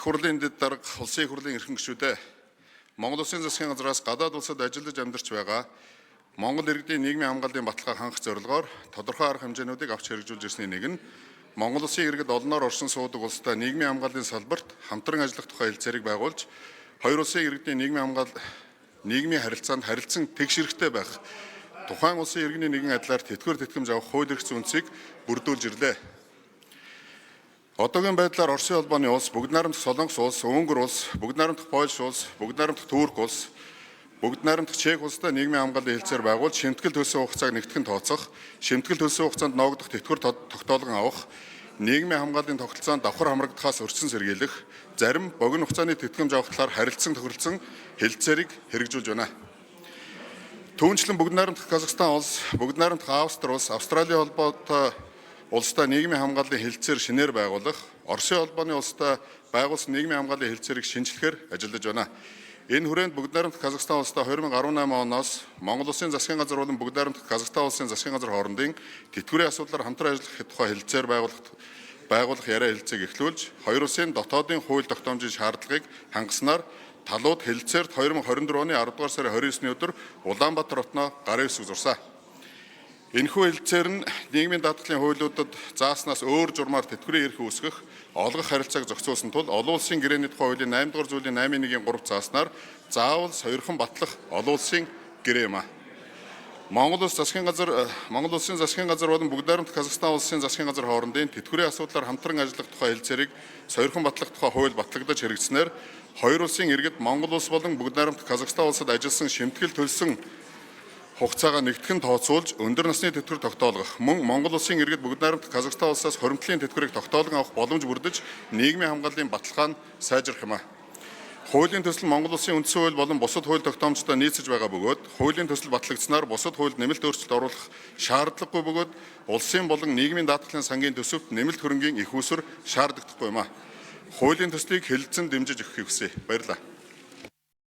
Хурлын дэд дарга, улсын их хурлын эрхэм гишүүдээ, Монгол Улсын засгийн газраас гадаад улсад ажиллаж амьдарч байгаа Монгол иргэдийн нийгмийн хамгааллын баталгааг хангах зорилгоор тодорхой арга хэмжээнүүдийг авч хэрэгжүүлж ирсний нэг нь Монгол Улсын иргэд олноор оршин суудаг улстай нийгмийн хамгааллын салбарт хамтран ажиллах тухай хэлцээрийг байгуулж, хоёр улсын иргэдийн нийгмийн хамгаал нийгмийн харилцаанд харилцан тэгш эрхтэй байх тухайн улсын иргэний нэгэн адилаар тэтгэвэр тэтгэмж авах хууль эрх зүйн үндсийг бүрдүүлж ирлээ. Одоогийн байдлаар Оросын холбооны улс, Бүгд найрамдах Солонгос улс, Унгар улс, Бүгд найрамдах Польш улс, Бүгд найрамдах Турк улс, Бүгд найрамдах Чех улстай нийгмийн хамгааллын хэлцээр байгуулж, шимтгэл төлсөн хугацааг нэгтгэн тооцох, шимтгэл төлсөн хугацаанд ноогдох тэтгэвэр тогтоолгон авах, нийгмийн хамгааллын тогтолцоонд давхар хамрагдахаас өртсөн сэргийлэх, зарим богино хугацааны тэтгэмж авах талаар харилцан тохиролцсон хэлцээрийг хэрэгжүүлж байна. Түүнчлэн Бүгд найрамдах Казахстан улс, Бүгд найрамдах Австри улс, Австралийн холбоотой улстай нийгмийн хамгааллын хэлцээр шинээр байгуулах, Оросын холбооны улстай байгуулсан нийгмийн хамгааллын хэлцээрийг шинчлэхээр ажиллаж байна. Энэ хүрээнд Бүгд найрамдах Казахстан улстай 2018 оноос Монгол Улсын засгийн газар болон Бүгд найрамдах Казахстан улсын засгийн газар хоорондын тэтгэврийн асуудлаар хамтран ажиллах тухай хэлцээр байгуулах яриа хэлцээг эхлүүлж, хоёр улсын дотоодын хууль тогтоомжийн шаардлагыг хангаснаар талууд хэлцээрт 2024 оны 10 дугаар сарын 29-ний өдөр Улаанбаатар хотноо гарын үсэг зурсан. Энэхүү хэлцээр нь нийгмийн даатгалын хуулиудад зааснаас өөр журмаар тэтгэврийн эрх үүсгэх, олгох харилцааг зохицуулсан тул олон улсын гэрээний тухай хуулийн 8 дугаар зүйлийн 8-1-ийн 3 зааснаар заавал сойрхон батлах олон улсын гэрээ юм а. Монгол Улс засгийн газар Монгол Улсын засгийн газар болон Бүгд найрамдах Казахстан улсын засгийн газар хоорондын тэтгэврийн асуудлаар хамтран ажиллах тухай хэлцээрийг сойрхон батлах тухай хууль батлагдаж хэрэгжсэнээр хоёр улсын иргэд Монгол улс болон Бүгд найрамдах Казахстан улсад ажилласан шимтгэл төлсөн хугацаагаа нэгтгэн тооцоолж өндөр насны тэтгэвэр тогтоолгох, мөн Монгол улсын иргэд Бүгд найрамдах Казахстан улсаас хуримтлалын тэтгэврийг тогтоолгон авах боломж бүрдэж нийгмийн хамгааллын баталгаа нь сайжрах юм а. Хуулийн төсөл Монгол Улсын үндсэн хууль болон бусад хууль тогтоомжтой нийцэж байгаа бөгөөд хуулийн төсөл батлагдсанаар бусад хуульд нэмэлт өөрчлөлт оруулах шаардлагагүй бөгөөд улсын болон нийгмийн даатгалын сангийн төсөвт нэмэлт хөрөнгийн эх үүсвэр шаардлагагүй юм а. Хуулийн төслийг хэлэлцэн дэмжиж өгөхийг хүсье. Баярлалаа.